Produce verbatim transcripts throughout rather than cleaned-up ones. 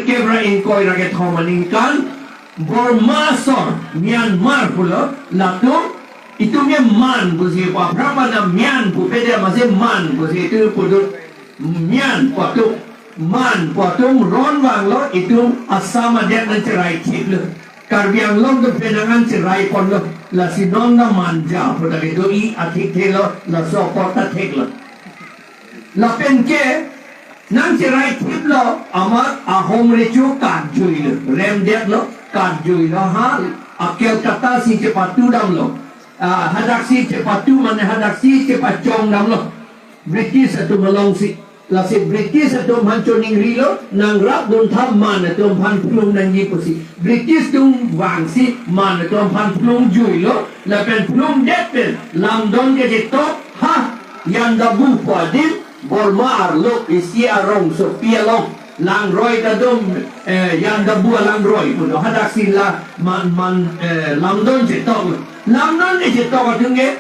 kep ra ingkoi ra kethom aningkan, Burma asor, Myanmar pulo, latum, itum ke Man pusi, aphrang pen Myan pu pede amatsi Man pusi, itum pudun, Myan pu atum, Man pu atum ron vanglo, itum Assam adet nangcherai thiplo. Karbi Anglong atum pen nang nangcherai ponlo, lasi non na Manja pu ta kedo-i athik thelo, laso apot ta theklo. Lapen ke nangcherai thiplo, amat ahom recho katjuilo, remdetlo, katjuilo, ha, a Calcutta si chepatu damlo, ah, hadaksi chepatu mane hadaksi chepachong damlo British atum alongsi. Lasi British atum aphan choningrilo, nangrap dunthap Man atum aphan phlung nangji pusi. British atum vangsi Man atum aphan phlungjuilo, lapen phlungdet pen lamdon kechetok, ha, Yandabu pu adim, Burma arlo isi arongsopi along, langroi kadom, eh, Yandabu alangroi pulo, hadaksi la Man, Man, eh, lamdon chetok. Lamdon kechetok atum ke,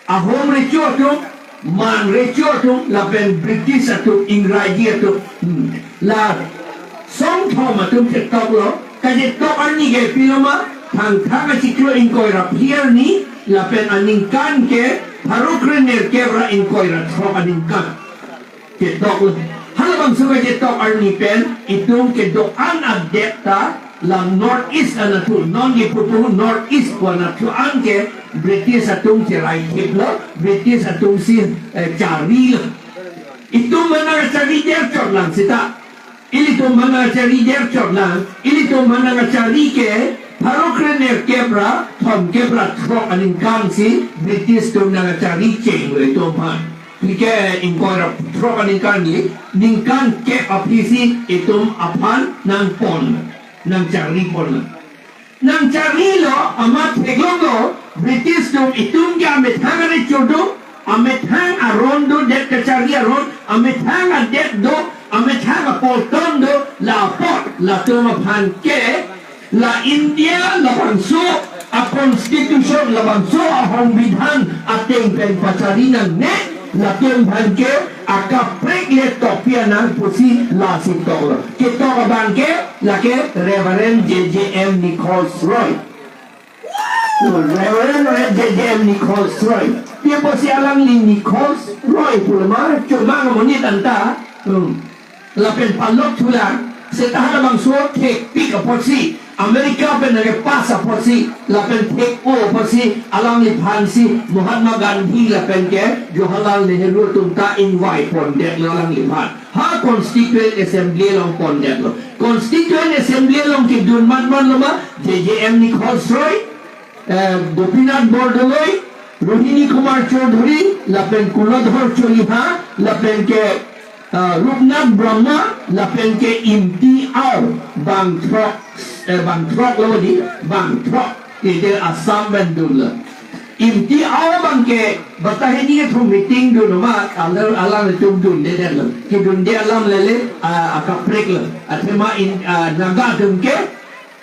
ahom recho atum, Man recho atum, lapen British atum, Ingraji atum. Hmm. La songthom atum chetoklo, kachetok arni ke pilo ma, Thangthang achiklo ingkoi ra phli arni, lapen aningkan ke pharo krenerkep ra ingkoi ra throk aningkan chetoklo. Halabangso kachetok arni pen, itum kedo-an adet ta, la North East anatthu, non ke pupu North East pu anatthu an ke British atum cherai thiplo, British atum si, eh, charilo. Itum aphan nangchari der chot lang seta. Ilitum aphan nangchari der chot lang, ilitum aphan nangchari ke, pharo krenerkep ra, thomkep ra throk aningkan si, British atum nangchari chenglo itum aphan. Pike ingkoi ra throk aningkan ni, ningkan kep aphi si itum aphan nangpon, nangchari pon. Nangcharilo, amat theklonglo, British atum itum ke amethang arecho do, amethang aron do, det kachari aron, amethang adet do, amethang apolton do, la apot, latum aphan ke, la India labangso a-constitution, labangso a-songbidhan ateng pen pachari nangne, latum aphan ke akaprek le tokpi anang pusi lasi toklo. Ketok abang ke lake Reverend J J M Nichols Roy. Reverend J J M Nichols Roy. Pi apotsi alangli Nichols Roy pulo ma, chomang amonit anta. Hmm. Lapen palok thulang, seta halabangso thekpik apotsi, America pen nangkepass apotsi, lapen thek-o apotsi, alangliphan si Mahatma Gandhi lapen ke Jawaharlal Nehru atum ta invite pondetlo alangliphan. Ha Constituent Assembly along pondetlo. Constituent Assembly along kedun matmatlo ma, J J M Nichols Roy, eh, Gopinath Bordoloi, Rohini Kumar Chowdhury, lapen Kulodhor Choliha, lapen ke, eh, Rupnath Brahma, lapen ke Imti Ao, bang throk, eh, bang throk lo di, bang throk. Ite Assam pen dunlo. Imti Ao abang ke, bata hini kethom meeting dun ma, alang, alanglitum dundedetlo. Kedunde alam lele, ah, akaprek lo. Athema in, ah, Naga atum ke,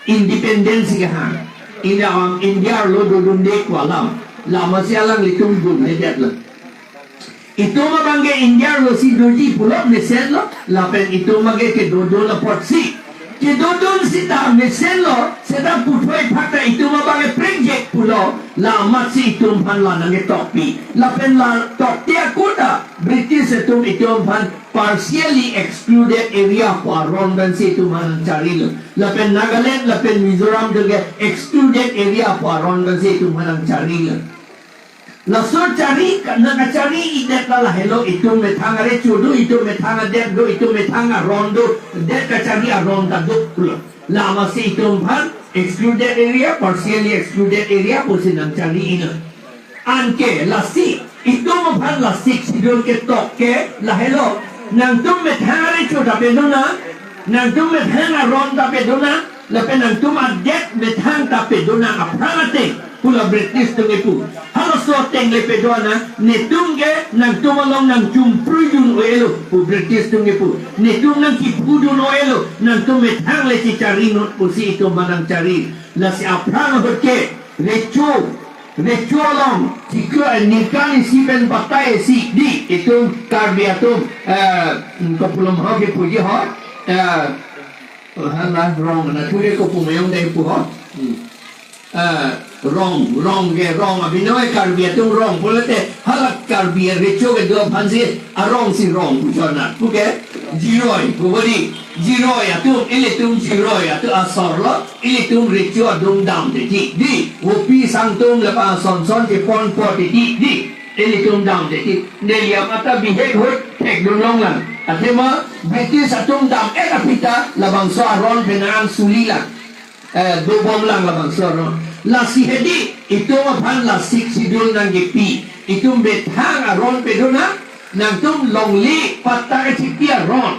independence kehang. India, um, India arlo dodunde pu alam. La amatsi alanglitum dundedetlo. Itum abang ke India arlo si doji pulo mesenlo, lapen itum abang ke kedodun apotsi. Kedodun seta mesenlo, seta puthot phak ta itum abang ke prengjek pulo, la amatsi itum aphan la nangketokpi. Lapen la tokte ako ta, British atum itum aphan partially excluded area pu aron pensi itum aphan nangcharilo. Lapen Nagaland, lapen Mizoram atum ke excluded area pu aron pensi itum aphan nangcharilo. Laso chari, nangkachari-idet la lahelo, itum methang arecho do, itum methang adet do, itum methang aron do, det kachari aron ta do pulo. La amatsi itum aphan excluded area, partially excluded area pusi nangchari-ilo. Anke lasi, itum aphan la Sixth Schedule ketok ke lahelo. Nangtum methang arecho ta pedonang, nangtum methang aron ta pedonang, lapen nangtum adet methang ta pedonang aphrang ateng, pu la British atum kipu. Halaso ateng le pedonang, netum ke nangtum along nangchumprui dun-elo, pu British atum kipu. Netum nangkiphu dun-elo, nangtum methang le chechari non pusi itum aphan nangchari. Lasi aphrang ahut ke, recho, recho along, chiklo, eh, ningkan isi pen batai isi di, itum Karbi atum, eh, kopulom ho kipuji ho, eh, Hala rong na thure ko pumayong dai pu ho. Hmm. Ah, rong, rong ke rong abinoi Karbi atum rong pulote hala Karbi recho kedo aphansi arong si rong pu chonat pu ke jiroi pu bodi. Jiroi atum, ilitum jiroi atum asor lo, ilitum recho adung damde ti. Di, vopi sangtum lapen asonson ke ponpo ti di. Ilitum damde ti. Neliam ata bihek hut thekdun longlang. Athema British atum dam-et aphi ta labangso aron pen nang sulilang. Eh, dobomlang labangso aron. Lasi hedi, itum aphan la Sixth Schedule nangkepi. Itum methang aron pedun ha, nangtum longle patta kachipi aron.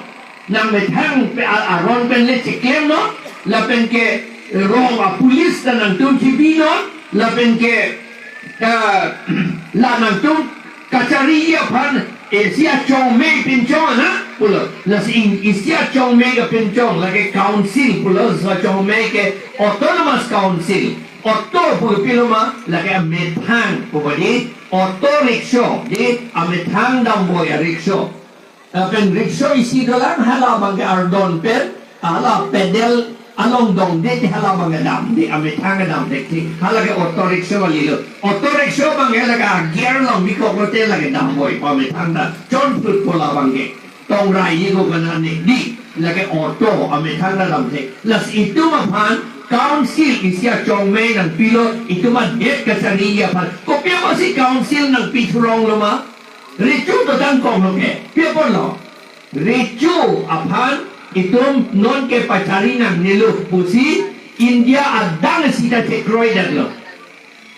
Nang methang pe a-, aron pen le chiklemnon, lapen ke rong a-police ta nangtum chibinon, lapen ke, ah, la nangtum kachari aphan isi achongmei pinchong ana pulo. Lasi isi achongmei kapinchong lake council pulo, so achongmei ke autonomous council. Auto pu pilo ma, lake amethang pu bodi, auto rickshaw, di amethang damboi a-rickshaw. Lapen rickshaw isi dolang, hala abang ke ardon pen, hala pedal along dongde ti hala abang ke damde, amethang damde ti, hala ke auto rickshaw kali lo. Auto rickshaw abang ke lake gear along bikok lote lake damboi pu amethang ta, chonphut pu labang ke. Tongrai ye ko kana ne di, lake auto amethang damde. Lasi itum aphan council isi achongmei nangpilo, itum adet kachari aphan. Kopi apotsi council nangpi thurong lo ma? Recho to tangkong lo ke, pi apotlo? Recho aphan itum non ke pachari nangnelo pusi India adang sita chekroidetlo.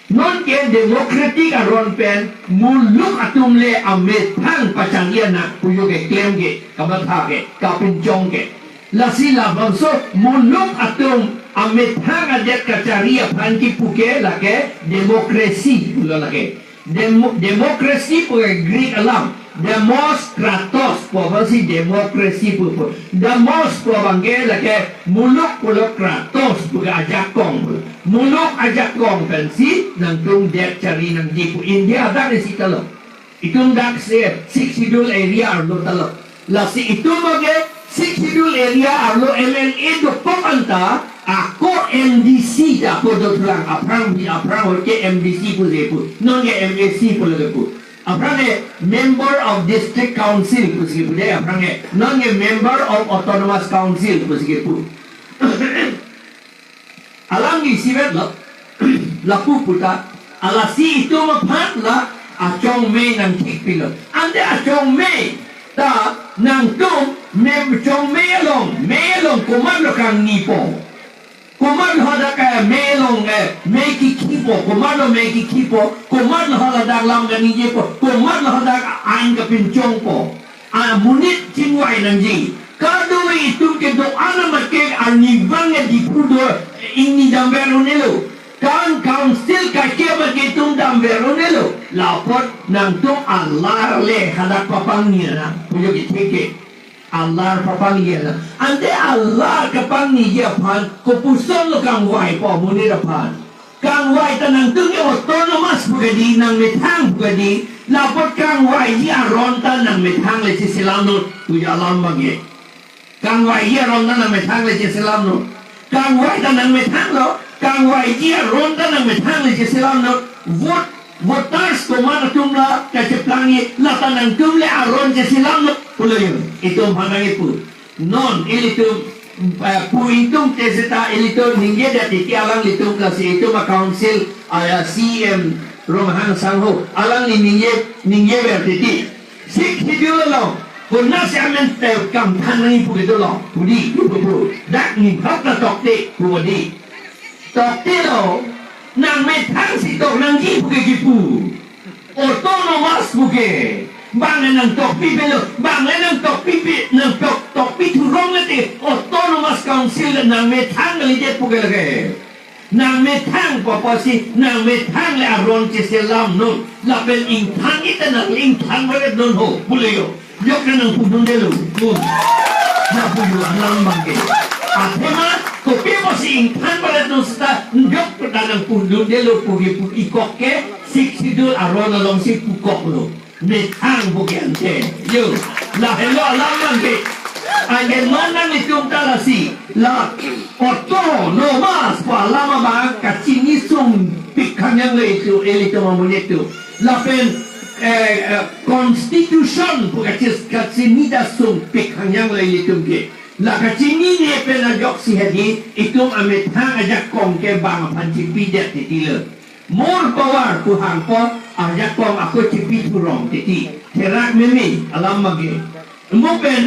Non ke democratic aron pen muluk atum le amethang pachari anak puyo ke klem ke, kamatha ke, kapinchong ke. Lasi labangso muluk atum amethang adet kachari aphan kipu ke lake democracy pulo lake. Demo-, democracy pu ke Greek alam. Demos kratos pu apotsi democracy pu pu. Demos pu abang ke lake muluk pulo kratos pu ke ajakong pu. Muluk ajakong pensi nangtum det chari nangji pu India dak isi ta lo. Itum dak se Sixth Schedule area arlo ta lo. Lasi itum abang ke Sixth Schedule area arlo M L A dokok anta ako M D C ta ako dothulang, aphrang bi aphrang ahut ke M D C pu je pu. Non ke M A C pu lake pu. Aphrang ke Member of District Council pusi kepu de aphrang ke. Non ke Member of Autonomous Council pusi kepu. Alang isivet lo, lapu puta, alasi itum aphan la achongmei nangthik pilo. Ante achongmei ta nangtum mem chongmei along, mei along komatlo kangni po. Komatlo hadak ke mei along, eh, mei kikhi po, komatlo mei kikhi po, komatlo hadak lam kaningje po, komatlo hadak ain kapinchong po. Amonit chingvai nangji. Kadokave itum kedo-an amat ke arnivang ke Diphu do ingni damver un-elo. Kan council kaiketa amat ke itum damver un-elo. La apot nangtum alar le hadak papangni nang. Pujo kitheke. Alar papangni nang. Ante alar kapangniji aphan kopuson lo kangvaipo amonit aphan. Kangvai ta nangtum ke autonomous pu kedi, nangmethang pu kedi, la apot kangvaiji aron ta nangmethang le cheselamnon, pujo alam abang ke. Kangvaiji aron ta nangmethang le cheselamnon. Kangvai ta nangmethang lo, kangvaiji aron ta nangmethang le cheselamnon. Vote, voters komat atum la kacheplangji, la ta nangtum le aron cheselamnon, pulo yo. Itum aphan nangkipu. Non, ilitum, eh, pu ingtungte seta ilitum ningjedet titi alanglitum lasi itum a-council, ah, C M Ronghang sangho, alangli ningje, ningjever titi. Sixth Schedule along, konatsi amen te kamthan nangji pu kedo lo, pu di, pu pu pu. Dak ni bhak ta tokte, pu di. Tokte lo, nangmethang si tok nangji pu ke kipu. Autonomous pu ke. Bang le nangtokpi pelo, bang le nangtokpi pi, nangtok, tokpi thurong le te Autonomous Council le nangmethang kalidet pu ke lake. Nangmethang pu apotsi, nangmethang le aron cheselamnon. Lapen ingthan ita nang ingthan varetnon ho, pulo yo. Yok ta nangpudundelo, pun. Nangpudu alam abang ke. Athema, kopi apotsi ingthan varetnon seta, yok ta nangpudundelo, pu ke pu ikok ke, Sixth Schedule aron alongsi pukoklo. Methang pu ke ante. Yo, lahelo alam abang ke. Anke non nanglitum ta lasi la autonomous pu alam abang kachini sungpik khang yang lo itum, ilitum amonit atum. Lapen, eh, eh, constitution pu kachis kachini ta sungpik khang yang lo ilitum ke. La kachinine pen ajoksi hedi itum amethang ajakong ke bang aphan chipidet titi lo. More power pu hangpo, ajakong ako chipi thurong titi. Therak meme alam mage. Mo pen,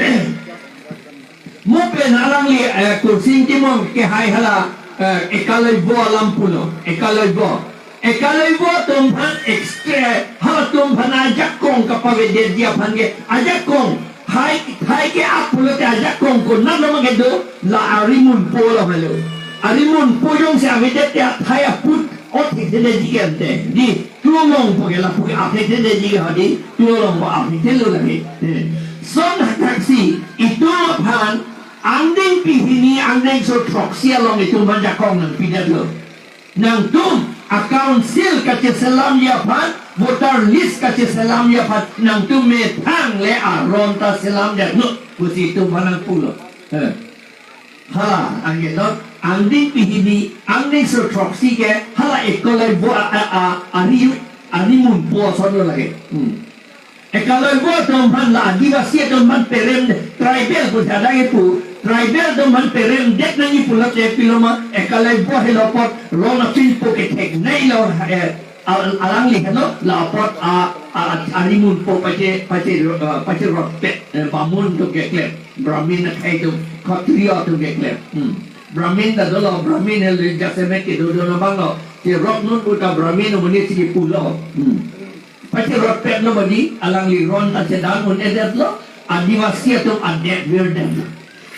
mo pen alangli, eh, Kursing Timung kehai hala, eh, ekalaibo alam pulo, ekalaibo. Ekalaibo atum aphan extra, halatum aphan ajakong kapavedetji aphan ke, ajakong, thai, thai ke-ap pulote ajakong konat lo mage do, la arimunpo lo helo. Arimunpo jongsi avedet te athai aput, o thekthedetji ke ante. Di, tu along po ke lapu ke athekthedetji ke hadi, tu along po athekthelo lagi. Eh. Son thaksi, itum aphan, angdengpi hini, angdengso throksi along itum aphan jakong nangpidetlo. Nangtum a-council kacheselamji aphan, voter list kacheselamji aphan, nangtum methang le aron ta selamdetnon pusi itum aphan nangpulo. Eh. Hala, anke non, angdengpi hini, angdengso throksi ke, hala ekalaibo a, a, a, ari, arimunpo ason lo lake. Hmm. Ekalaibo atum aphan la Adivasi atum aphan perem, tribal pu jada ipu, tribal atum aphan peremdet nangji pulote pilo ma, ekalaibo helo apot, ron apinpo ketheknei lo, eh, al-, alangli helo, la apot a, a, a, arimunpo pache, pache, eh, pacherotpet, eh, Bamun atum keklem, Brahmin akhei atum, Khatriya atum keklem. Hmm. Brahmin ta dolo, Brahmin helo jasemet kedo do abang lo, cherotnon puta Brahmin amonit si pulo. Hmm. Pacherotpetlo badi, alangli ron ta chedan un-edetlo, Adivasi atum adet virdetlo.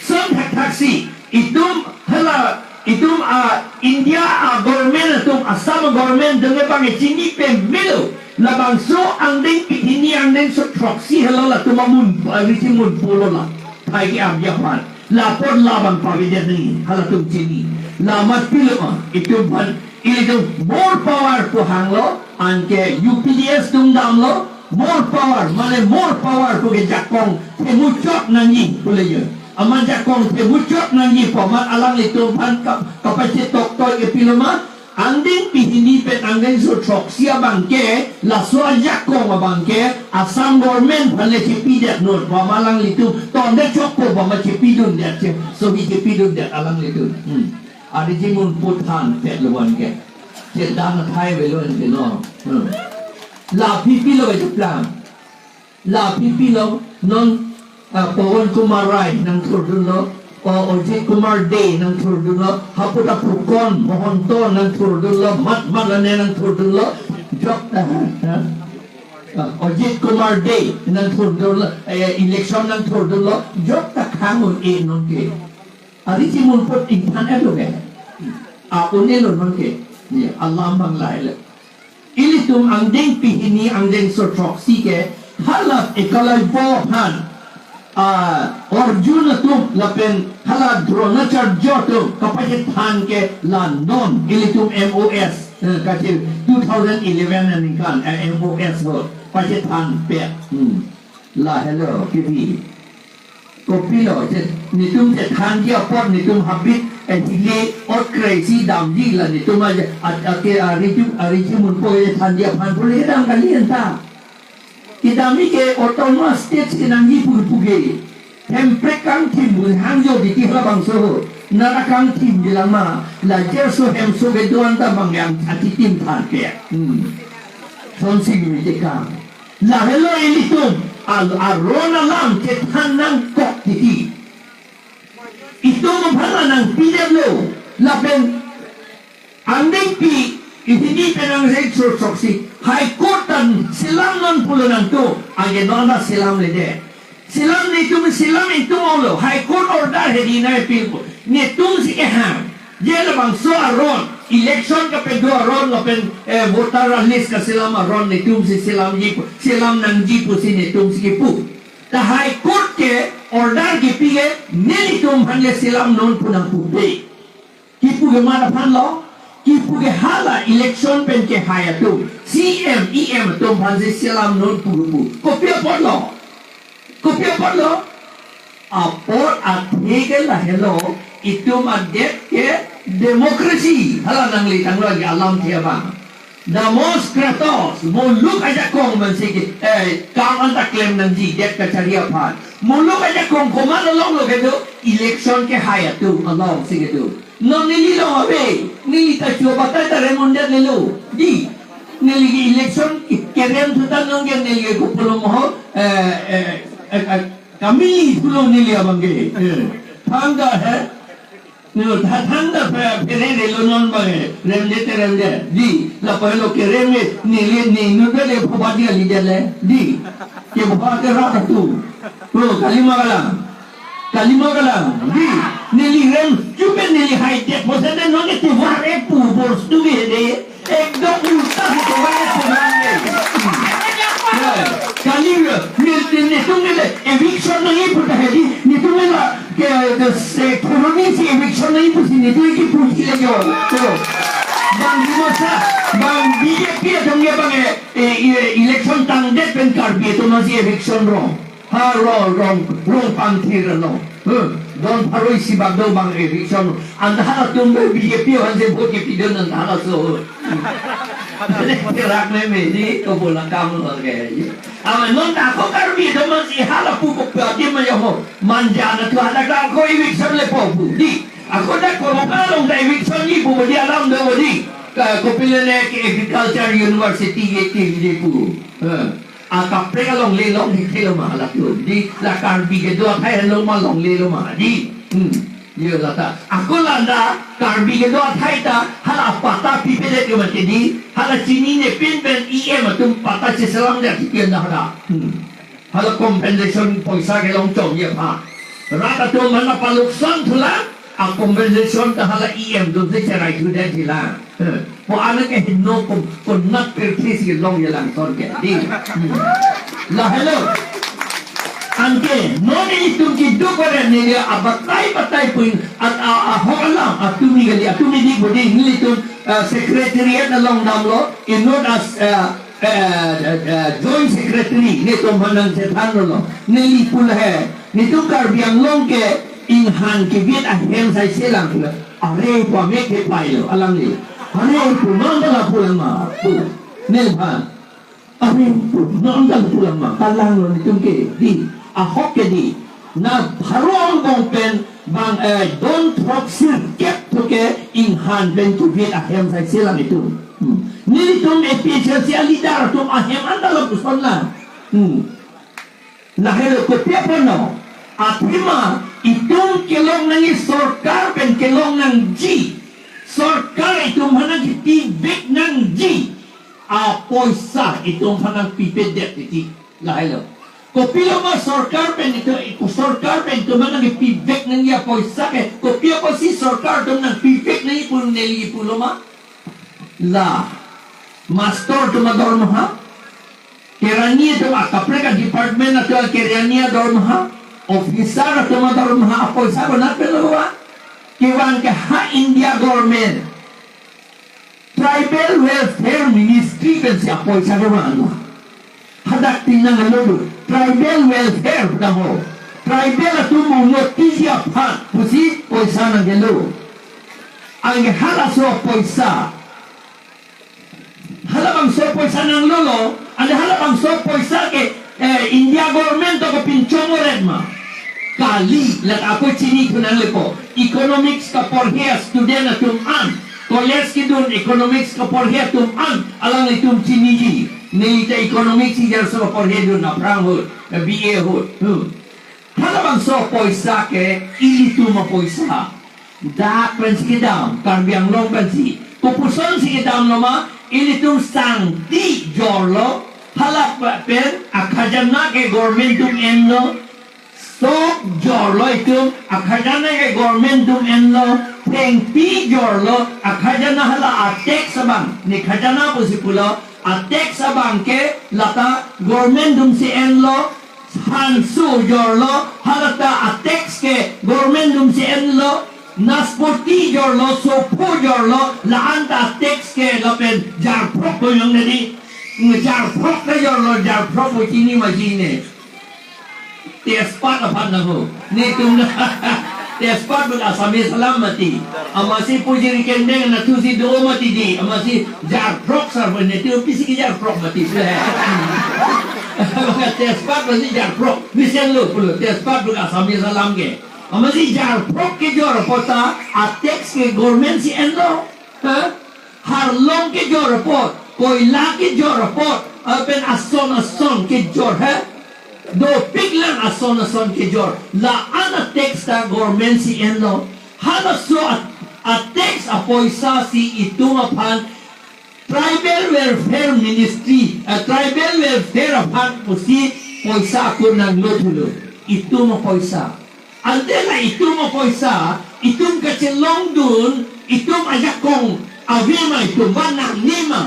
Son thakthaksi, itum hala, itum a India a government atum, Assam a government denge bang chini pemelo, labangso angdengpi hini angdengso throksi helo latum amun, a, richimunpo lo la, thai ke-apji aphan. La apot labang pavedet nangji, halatum chini. La amat pilo ma, itum aphan, ilitum more power pu hanglo, anke U P D S atum damlo, more power, mane more power pu ke jakong themuchot nangji pule yo. Amat jakong themuchot nangji pu amat alanglitum aphan kap-, kapachetoktoi ke pilo ma, angdengpi hini pen angdengso throksi abang ke, laso ajakong abang ke, Assam government aphan le chipidetnon, pu amat alanglitum, tonde chokpo pu amat chipidundet che, sohi chipidundet alanglitum. Hmm. Arichimunpo thanpetlo abang ke. Chedan athai avelo anke no. Hmm. La aphi pilo ke cheplang. La aphi pilo non, ah, Pawan Kumar Rai nangthurdunlo, o Ajit Kumar Dey nangthurdunlo, hapu ta Pukon Mahanta nangthurdunlo, mat mat lane nangthurdunlo, jok, ah, ah, ah, Ajit Kumar Dey nangthurdunlo, eh, election nangthurdunlo, jok ta khang un-e non ke. Arichimunpo ingthan-etlo ke. A un-elo non ke. Ya, alam abang lahelo. Ilitum angdengpi hini angdengso throksi ke hala ekalaibo aphan, ah, Arjun atum lapen hala Dronacharya atum kapachethan ke la non ilitum M O S, eh, kachi two thousand eleven aningkan, eh, M O S ho pachethanpet. Hmm. Lahelo kebi. Kopilo, che, netum chethanji apot netum habit, eh, hile ot kre-isi damji la netum aja, at, ake, arichi, arichimunpo chethanji aphan pule kedam kali anta. Kedamji ke autonomous state si nangji pu pu ke. Hemprek kangthim pu hangjo titi halabangso ho. Nara kangthimji lang ma, la jerso hemso kedo-an ta bang yang atitim than ke. Hmm. Son si guri tekang. Lahelo ilitum, al-, aron alam chethan nangkok titi. Itum aphan la nangpidetlo, lapen angdengpi, ihini pen angdengso throksi, High Court ta selamnon pulo nangtum, anke non ta selamledet. Selam netum selam itum olo, High Court order hedi nangpilo, netum si kehang. Je labangso aron, election kapedo aron lapen, eh, voter list kaselam aron netum si selamji pu, selam nangji pusi netum si kipu. Ta High Court ke order kipi ke nelitum aphan le selamnon pu nangpupe. Kipu ke mat aphan lo, kipu ke hala election pen kehai atum, C M, E M atum aphan si selamnon pu pu. Kopi apotlo? Kopi apotlo? Apor athe ke lahelo, itum adet ke demokrasi. Hala nangli tanglo lagi alamthe abang. Demos Kratos, muluk ajakong man si ke, eh, kam anta klem nangji det kachari aphan. Muluk ajakong komat along lo kedo, election kehai atum along si kedo. Non neli long ave, neli ta chuo batai ta rem undet lelo. Di, neli ke election ke-, kerem thutan nong ke neli ke kopulom ho, eh, eh, eh, eh, kami pulo neli abang ke. Eh, thangta he. No, tha-, thangta phe-, phere relo non abang ke. Remde te remde. Di, lapu helo kerem ke, neli, ne, nu ke le phoba di ali de le. Di, kephoba ke rat atum. Oh, kalima kalang. Kalima kalang, di, neli rem, chupen neli haidet, bosan de non ke tovar epu, bor stu ke de, ekdom ulta si tovar epu nang de. Ya, kali, neli, neli, netum neli, eviction nangji pu ta he di, netum neli, ke, ke se, colony si eviction nangji pusi netum ke puji le jo. To. Bang di masa, bang B J P atum ke bang, eh, eh, election tangdet pen Karbi atum si eviction rong. Ha rong, rong, rong pangthir lo. Huh, don pharo isi bak do bang eviction. Anta halatum B J P aphan si vote kepidun anta halaso. Terak meme di, ko bola kam lo ke. Ama non ta ko Karbi atum si hala pu ko pati ma yo ho. Manja na tu hala ta ko eviction lepo pu. Di, ako ta ko ma long ta eviction ni pu di alam do di. Ka kopilene ke agriculture university ye tim di pu. Huh. Akaprek alongle longle thelo ma halatum. Di la Karbi kedo athai along ma longle lo ma. Di. Hmm. Yo lata. Ako landa Karbi kedo athai ta hala patta pipedet yo mati di. Hala chinine pinpen E M atum patta cheselam de pipen da hala. Hmm. Hala compensation poisa kelong chom ye pha. Rat atum mana paluksan thulang. A compensation ta hala E M atum si cherai thudet thulang. Eh, pu anak ke hino ko, ko nat per three si long ye langson ke. Di. Hmm. Lahelo. Anke, non itum keduk kore neli abatai batai pu in, at a, a, ho alam, atumi kali, atumi di bodi, nelitum, eh, secretariat along damlo, inut as, eh, eh, eh, eh, joint secretary, netum aphan nangchethanlo. Neli pu la he, netum Karbi Anglong ke, inghan kevit ahem sai selang pu la. Are pu amek kepai lo, alangli. Are pu non ta lapu lang ma, pu. Neliphan. Are pu non ta lapu lang ma, kalang lo netum ke, di, ahok ke di. Na pharo angbong pen bang, eh, don throksi kep thu ke inghan pen kevit ahem sai selang itum. Hmm. Nelitum A P H L C a leader atum ahem anta lapuson lang. Hmm. Lahelo kopi apotlo. Athema itum kelong nangji sorkar pen kelong nangji. Sorkar itum aphan nangkepivek nangji. Apoisa itum aphan nangpipedet titi. Lahelo. Kopilo ma sorkar pen itum, sorkar pen itum aphan nangkepivek nangji apoisa ke. Kopi apotsi sorkar atum nangpivek nangji pu neli pulo ma. La. Mastor atum adormaha. Kerani atum akaprek a-department atum kerani adormaha, officer atum adormaha, apoisa konat pen lo wa? Kevang ke ha India government, Tribal Welfare Ministry pensi apoisa kevang wa. Hadak tin nanghelo do, Tribal Welfare pu ta ho. Tribal atum unnoti ji aphan pusi poisa nanghelo. Anke halaso poisa. Halabangso poisa nanglolo, ante halabangso poisa ke, eh, India government to kepinchong oret ma. Kali, la ako chini thu nanglepo. Economics kaporhe student atum an, college kedun economics kaporhe atum an, alanglitum chiniji. Neli ta economics si jarso kaporhe dun aphrang ahut, B A ahut. Hmm. Halabangso poisa ke ilitum apoisa. Dak pensi kedam, Karbi Anglong pensi. Kopuson si kedamlo ma, ilitum sangti jorlo, hala pen akhajana ke government atum enlo, sok jorlo itum, akhajana ke government atum enlo, thengpi jorlo, akhajana hala a-tax abang, ne khajana pusi pulo, a-tax abang ke lata government atum si enlo, hanso jorlo, halata a-tax ke government atum si enlo, naspoti jorlo, sopho jorlo, la-anta a-tax ke lapen jarphrok koyong nadi, jarphrok ta jorlo, jarphrok ko chini ma chini. Tezpat aphan nangho. Netum na tezpat pen Assamese alam mati. Amatsi pujiri kendeng nathusi do mati di. Amatsi jarphrok sar pen netum pisi ke jarphrok mati. Tezpat amatsi jarphrok. Mesen lo pulo. Tezpat pen Assamese alam ke. Amatsi jarphrok kejor apot ta a-tax ke government si enlo. Ha? Harlong kejor apot, koila kejor apot, lapen ason ason kejor, ha? Dopiklang ason ason kejor. La-an a-tax ta government si enlo. Halaso a, a-tax apoisa si itum aphan Tribal Welfare Ministry, eh, Tribal Welfare aphan pusi poisa ako nanglo thulo. Itum apoisa. Ante la itum apoisa, itum kachelongdun, itum ajakong ave ma itum, ba nangne ma?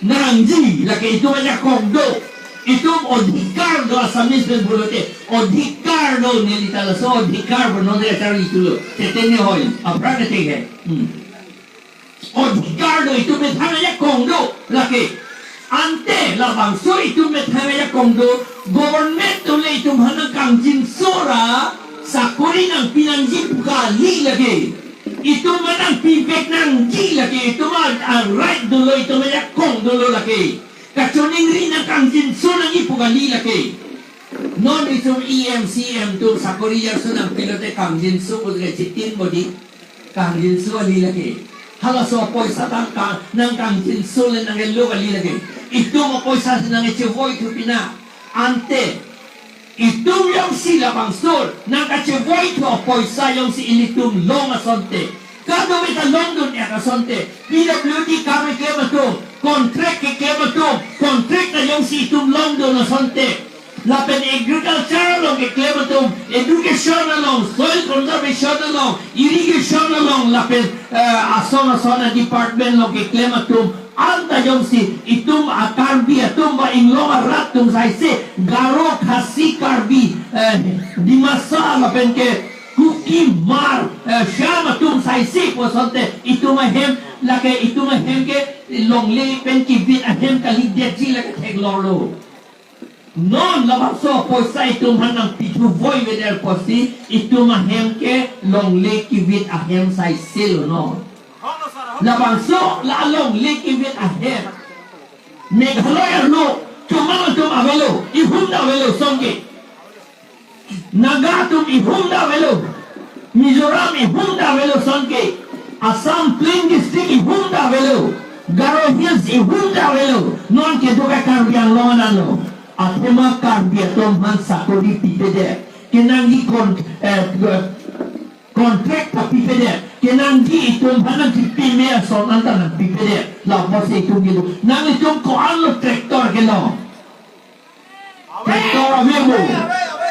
Nangji, lake itum ajakong do. Itum odhikar do Assamese pen pulote. Odhikar do neli ta laso odhikar bo non de achar itulo. Tete ne hoi, aphrang ne teke. Hmm. Odhikar do, itum methang ajakong do, lake. Ante labangso itum methang ajakong do, government atum le itum aphan nangkangjinso ra sakori nangpi nangji pu kali lake. Itum aphan nangpivek nangji lake, itum a, a-right dolo, itum ajakong dolo lake. Kachiningri nangkangjinso nangji pu kali lake. Non itum E M, C E M atum sakori jarso nangpilote kangjinso pu ke chitin bodi. Kangjinso kali lake. Halaso poisa tangka nangkangjinso le nangkelo kali lake. Itum apoisa si nangkechevoi thu pina. Ante itum jongsi labangso nangkachevoithu apoisa jongsi ilitum long asonte, kadokave ta longdun-et asonte, P W D kam keklem atum, contract keklem atum, contract ta jongsi itum longdun asonte, lapen agriculture along keklem atum, education along, soil conservation along, irrigation along, lapen, eh, ason ason a-department along keklem atum, anta jongsi itum a-Karbi atum ba inglong arat atum saise, Garo, Khasi, Karbi, eh, Dimasa lapen ke Kuki, Hmar, eh, Shyam atum saise pu asonte itum ahem, lake itum ahem ke longle pen kivit ahem kalidetji lake theklonglo. Non labangso poisa itum aphan nangpithu voivedet apotsi itum ahem ke longle kivit ahem saiselo non. Labangso la longle kivit ahem Meghalaya arlo chomang atum avelo, ihum ta avelo sonke. Naga atum ihum ta avelo. Mizoram ihum ta avelo sonke. Assam Plain District ihum ta avelo. Garo Hills ihum ta avelo. Non kedo ke Karbi Anglong anlo. Athema Karbi atum aphan sakori pipedet. Kenangji kon, eh, contract ta pipedet. Kenangji itum aphan nangkipime ason anta nangpipedet. Lapotsi itum kedo. Nanglitum ko-anlo tractor kelong? Tractor ave mo.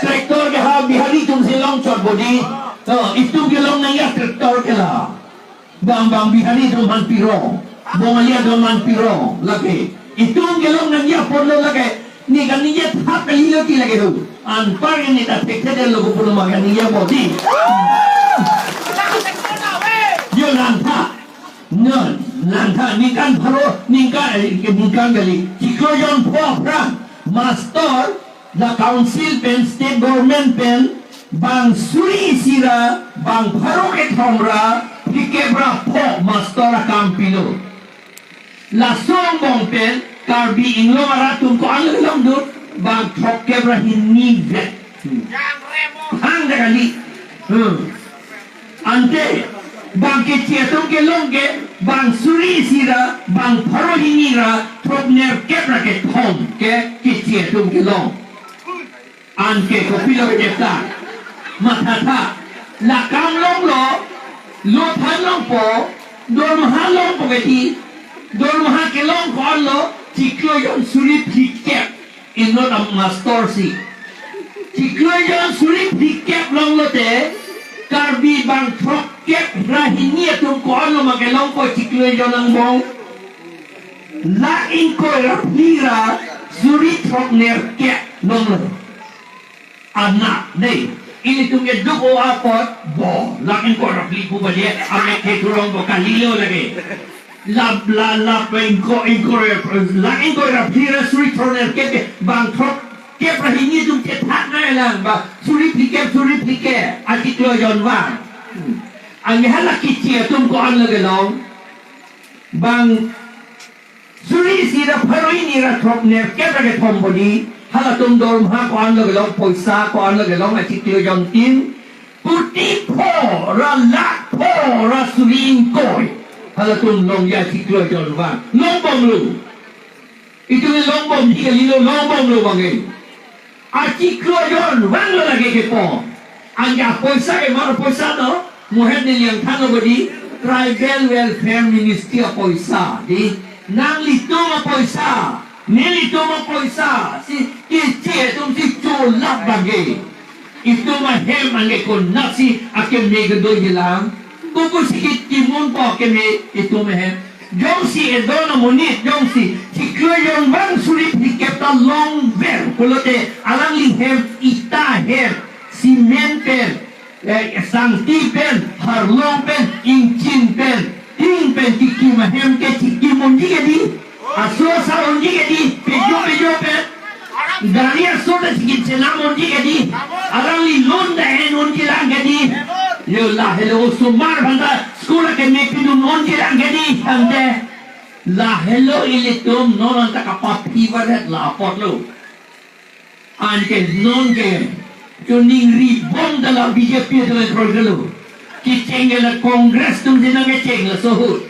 Tractor ke ha Bihari atum si longchot bodi. To, itum kelong nangji a-tractor ke la. Bang bang Bihari atum aphan pirong. Bongali atum aphan pirong. Lake. Itum kelong nangji apotlo lake. Ne kaningje thap kalilo ti lake do. Anpar ne ta thekthedetlo ko pulo ma kaningje bodi. Yo lantha. Non, lantha ningkan pharo, ningkan, eh, ningkan kali. Chiklo jon pho aphrang, mastor, la council pen, state government pen, bang suri isi ra, bang pharo kethom ra, phlikep ra pho mastor akam pilo. Laso angbong pen, Karbi inglong arat atum ko-an longdun, bang throkkep ra hini vet. Hmm. Hang da kali. Hmm. Ante, bang keche atum kelong ke, bang suri isi ra, bang pharo hini ra, throknerkep ra kethom ke, keche atum kelong. Anke kopilo kejepta. Mathatha. La kam longlo, lo than longpo, dormaha longpo keti, dormaha kelong ko-anlo, chiklo jon suri phlikep. Inut amastor si. Chiklo jon suri phlikep longlote, Karbi bang throkkep ra hini atum ko-anlo ma kelongpo chiklo jon angbong? Lakh ingkoi ra phli ra suri throknerkep longlo. Anak dei. Ilitum keduk-o apot, bo, lakh ingkoi ra phli pu bali, amek ke turong bo kalilo lake. La, la, la, ingkoi, ingkoi, lakh ingkoi ra phli ra suri throknerkep ke, bang throk kep ra hini atum chethak nanglang ba suri phlikep, suri phlikep achiklo jonvang. Anke hala keche atum ko-an lo kelong? Bang suri isi ra pharo hini ra throknerkep ra kethom bodi, halatum dormoha ko-an lo kelong, poisa ko-an lo kelong, achiklo jontin, kuti pho ra lakh pho ra suri ingkoi halatum longji achiklo jonvang. Longbomlo. Itum longbomji kalilo, longbomlo bang ke. Achiklo jonvanglo lake kepo. Anke apoisa ke mar poisa to? Mohet neli nangthanlo bodi, Tribal Welfare Ministry apoisa di. Nanglitum apoisa, nelitum apoisa si keche atum si cholap bang ke. Itum ahem anke konatsi akeme kedoji lang? Kokosi ketimun po akeme itum ahem? Jongsi edon amonit jongsi chiklo jonvang suri phlikep ta longver pulote, alangli hem, ita hem, cement pen, eh, sangti pen, harlong pen, ingchin pen, tin pen kekim ahem ke chikim unji ke di? Aso asa unji ke di? Pejo pejo pen gari aso ta chikim chenam unji ke di? Alangli loan ta en unji lang ke di? Yo, lahelo osomar aphan ta school akeme pidun unji lang ke di? Tangte lahelo ilitum non anta kapaphi varet la apotlo. Anke non ke choningri bom ta la B J P atum kroi kalo. Kecheng ke la Congress atum si nangkecheng, laso ahut.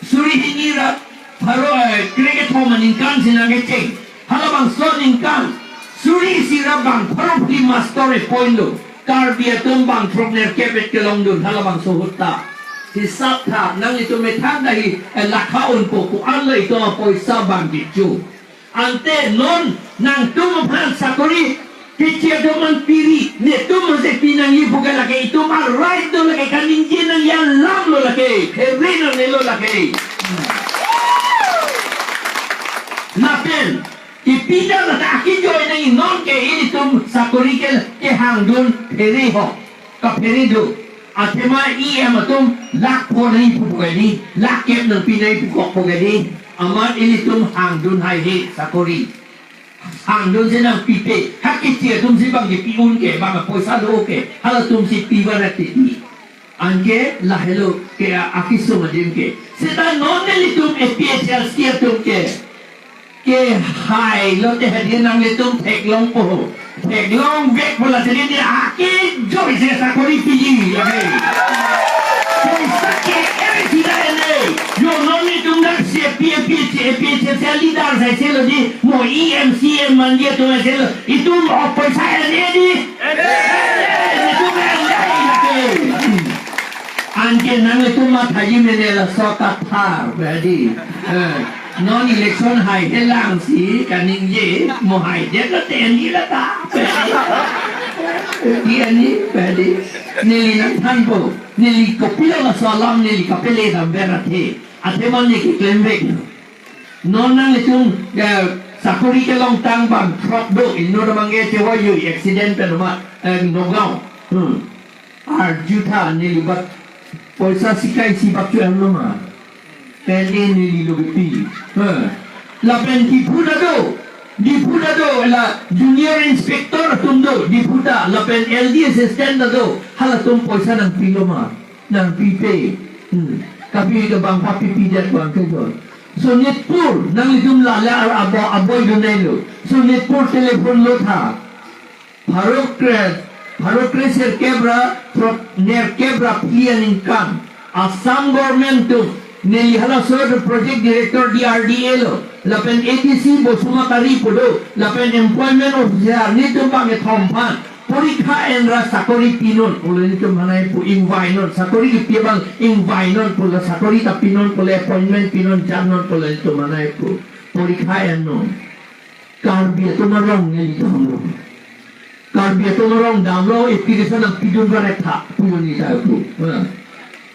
Suri hini ra pharo, eh, krekethom aningkan si nangkecheng. Halabangso aningkan suri isi ra bang pharo phli master appoint lo. Karbi atum bang throknerkep et kelongdun halabangso ahut ta. Hisap tha, nanglitum methang ta hi, eh, lakha unpo, ko-an lo itum apoisa bang kecho. Ante non nangtum aphan sakori keche atum an piri, netum ase pinangji pu ke lake itum a-right lo lake, kaningje nangji alam lo lake, phere nangnelo lake. Lapen kepida lata akejoi nangji, non ke ilitum sakori ke, kehangdun phere ho. Kaphere do. Athema E M atum lakh pho nangji pu pu ke di, lakh kep nangpi nangji pu kok pu ke di. Amat ilitum hangdun haihe sakori. Hangdun si nangpipe. Ha keche atum si bang kepi un ke, bang apoisa do ke, halatum si pi varet ti. Anke lahelo ke a-, akesung adim ke. Seta non nelitum A P H L C atum ke kehai lote hadi nanglitum theklongpo. Theklongvekpo lasi di akejoi se sakori piji lake. Poisa ke-en sida en-e. Yo, non nelitum dak si A P, A P, A P H L C leader sai selo di, mo E M C M manji atum sai selo. Itum apoisa en-e di? En-e. Itum en-e lake. Anke nanglitum mathaji mene laso kathar badi. Eh, non election haihe lang si kaningje, mo haidet lote en-e lata. Di en-e badi. Neli nangthanpo. Neli kopilo laso alam neli kapele damver athe. Athema neli keklemvek. Non nanglitum, eh, sakori kelongtang bang throk do, inut abang ke chewayui accident pen amat, eh, Nagaon. Hmm. Arjutha neli bak poisa sikai si bak chu-en lo ma. Pende neli lo kepi. Eh. Lapen Diphu ta do. Diphu ta do, la junior inspector atum do. Diphu ta, lapen L D assistant ta do. Halatum poisa nangpilo ma. Nangpipe. Hmm. Kapi ke bang papipedet bang ke jo. Sonitpur, nanglitum lale ar abo, aboi dunai lo. Sonitpur telephone lo tha. Pharo kre, pharo kre sirkep ra, throknerkep ra phli aningkan. Assam government atum, neli halaso project director D R D A lo. Lapen A D C Basumatary pu do. Lapen employment officer, nelitum bang kethom aphan porikha enra sakori pinon pulo nelitum hanai pu, ingvainon, sakori kepi abang ingvainon pulo, sakori ta pinon pulo, appointment pinon, jamnon pulo nelitum hanai pu, porikha ennon. Karbi atum arong neli damlo. Karbi atum arong damlo, application nangpidun varet tha pulo neli ta pu. Ha.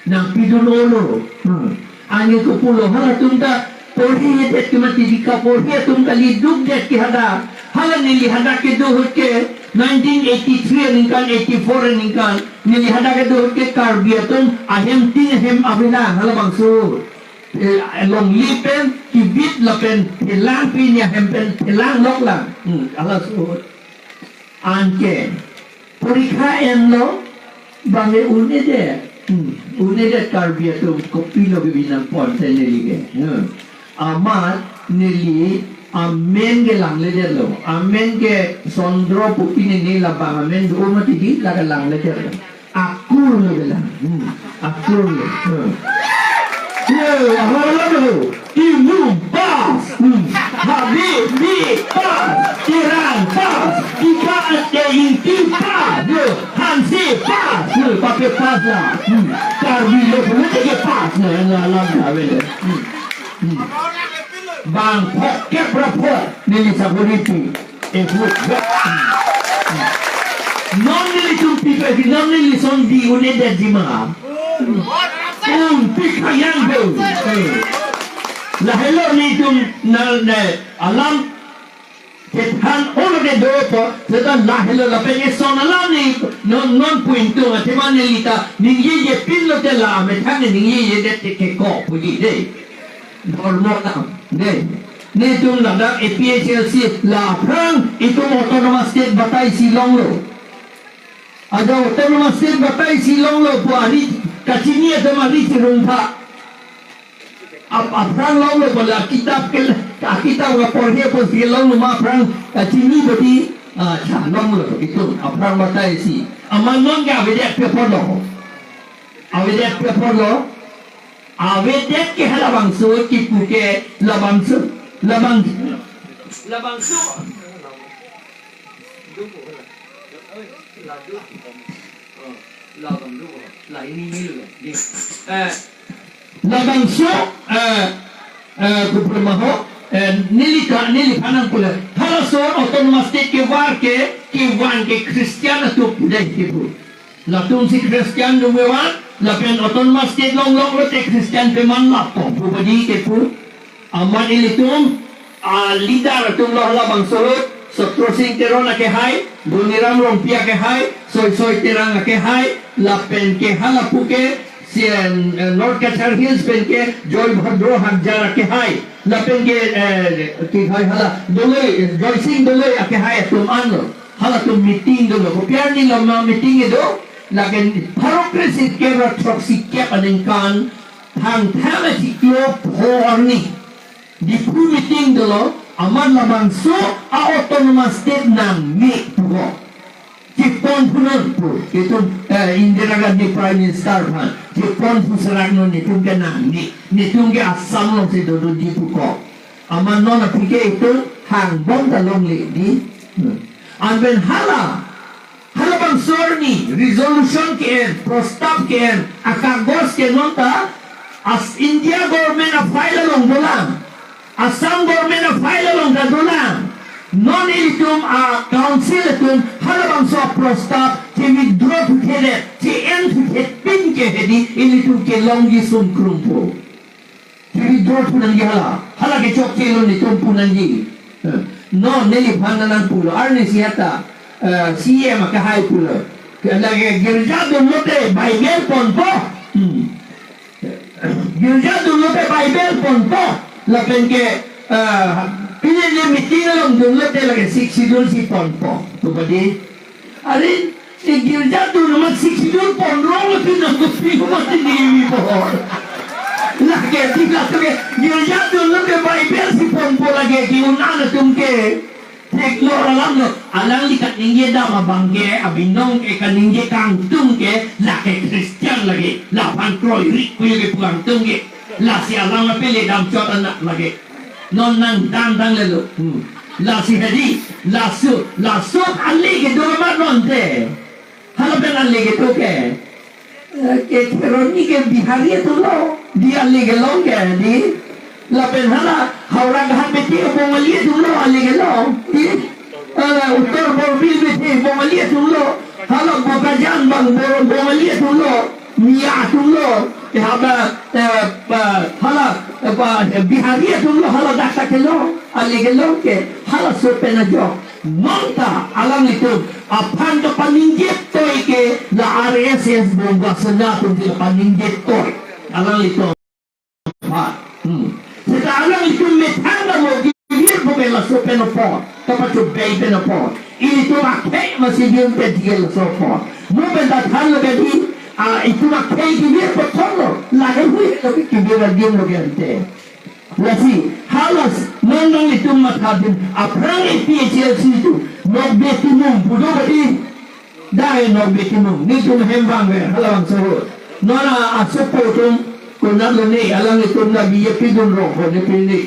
Nangpidun olo. Hmm. Anke kopulo halatum ta porhi hedet ke mati di, kaporhi atum kali, dukdet ke hadak. Hala neli hadak kedo ahut ke nineteen eighty-three aningkan, eighty-four aningkan. Neli hadak kedo ahut ke Karbi atum ahem tin ahem avelang halabangso. Eh, longle pen kibit lapen thelang, pini ahem pen thelang lok lang. Hmm, halaso. Anke porikha enlo, bang ke un-edet. Hmm. Un-edet Karbi atum kopilo kebi nangpon te neli ke. Hmm. Amat neli amen ke langledetlo. Amen ke Sondro pu pine ne labang amen do mati di la ke langledetlo. Akur lo ke lang. Hmm. Akur lo. Hmm. Yo, ahor lo. Imum pas. Hmm. Habib, Bib pas. Terang pas. Ika ate Ingti pas. Yo, Hanse pas. Yo, pape pas la. Hmm. Karbi lo pun ke pas la. Yang alam kawin. Hmm. Hmm. Bang phok kep ra phok neli sakori pi. Eh, phok. Hmm. Non nelitum pi pe, non neli son di un-edet jima. Hmm. Pi khayang do. Eh. Lahelo nelitum nal ne alam kethan olo ke do po, seta lahelo lapen eson alam ni non non pu ingtung athema neli ta ningjeje pinlo te la amethang ningjejedet te keko puji de. Dormo alam de. Nelitum ladak A P H L C la aphrang itum autonomous state batai si longlo. Ajat autonomous state batai si longlo pu ari kachini atum ari chirungtha. Ap-, aphrang longlo pu la kitap ke, ka kitap wa porhe pu si longlo ma aphrang kachini bodi, ah, cha longlo itum aphrang batai si. Amat non ke avedet pi apotlo. Avedet pi apotlo. Avedet ke halabangso kipu ke labangso, labang, labangso. Eh, labangso, eh, eh, kupremaho, eh, neli ka, neli phanang pule. Halaso autonomous state kevar ke, kevan ke Christian atum pudai kepu. Latum si Christian atum kevan, lapen autonomous state longlong lote Christian peman lapu, pu bodi kepu. Amat ilitum, ah, leader atum lo halabangso lo, Satro Sing Teron akehai, Doniram Rongpi akehai, Soisoi Terang akehai, lapen ke halapu ke, si, eh, North Cachar Hills pen ke, Joy Bhadro Hagjar akehai, lapen ke, eh, kehai hala, Doloi, Joy Sing Doloi akehai atum anlo, halatum meeting dolo, kopi arni lo ma meeting kedo, lapen pharo kre-sirkep ra throksi kep aningkan, Thangthang achiklo pho arni Diphu meeting dolo, amat labangso a-autonomous state nangme puko. Chepon punon pu, itum, eh, Indira Gandhi Prime Minister aphan chepon pu serak non, netum ke nangme, netum ke Assam alongsi dodunji puko. Amat non aphi ke itum hangbom ta longle di. Hmm. Anpen hala halabangso arni resolution ke-en, prostab ke-en, akagos ke non ta, as India government a-file along dolang, Assam government a-file along ta dolang. Non ilitum a-council atum halabangso prostab che-withdraw thuthedet, che-en thuthet pin ke hedi ilitum kelongji sungkrungpo. Che-withdraw thu nangji hala. Hala ke chokchelo netum pu nangji. Eh, non neliphan nangpulo. Arnisi hata, eh, C M akehai pulo. Ke lake girja dunlote Bible ponpo. Hmm. Girja dunlote Bible ponpo. Lapen ke, eh, pine ne meeting along dunlote lake Sixth Schedule si ponpo. Pu badi. Are, si girja dun amat Sixth Schedule ponrong lapen nang kopi amat ini wi bohor. Lake di lake girja dunlote Bible si ponpo lake ke-un-an atum ke. Theklo alam lo. Alangli kaningje dam abang ke, abinong ke kaningje kangtung ke, lake Christian lake. Laphan kroirik kuyu ke puangtung ke. Lasi alam apele damchot anak lake. Non nangdang danglelo. Hmm. Lasi hedi, laso, laso ale kedo amat non te. Halapen ale kedo ke. Eh, ke Kheroni ke Bihari atumlo. Di ale kelong ke, di. Lapen hala, Howraghat bete Bongali atumlo, ale kelong. Di. Eh, Uttar Borbil bete Bongali atumlo. Hala Bokajan bang Bor-, Bongali atumlo. Miya atumlo, eh, haba, eh, pa, hala, eh, pa, eh, Bihari atumlo, hala dak ta kelong, ale kelong ke, halaso pen ajok. Non ta, alanglitum, aphan kapaningje toi ke, la R S S Bonga Sena atum kapaningje toi. Alanglitum. Hmm. Seta alanglitum methang dam mo givir po ke la so pen apot, kapachobei pen apot. Ilitum akhei masi dun pen tigel so apot. Mo pen ta thanlo ke di, a, itum akhei kevir apot thanlo. Lake hui lo ke kevir adim lo ke ante. Lasi, halas, non nanglitum matha dun, aphrang A P H L C atum, nokbe timung pu do ke di. Dai nokbe timung, netum hem vangver, halabangso ahut. Non asopo atum, konat lo ne, alanglitum na B J P dun rong ko ne pini.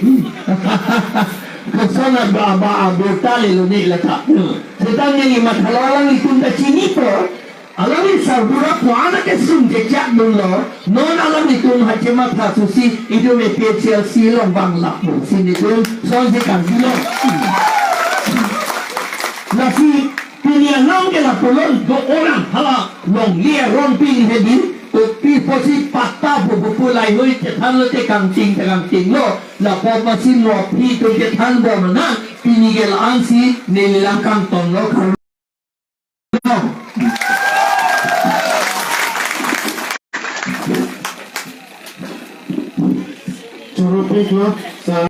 Koson aba, aba, abo ta le lo ne lata. Seta neli mathalo alanglitum ta chinipo, alangli sarbura ko-an akesung chechak dunlo, non alanglitum ha chematha susi, itum A P H L C along vang lapu, si netum, sonsi kangkilo. Lasi, pini anam ke lapu lo, do orang hala longle aron pini hedi, kopi pusi patta pu pu pu laheihui chethan lote kangting te kangting lo, lapu masi mo aphi atum chethan bom nang, pini ke la-an si neli lang kangton lo kar. Choro pik lo, sa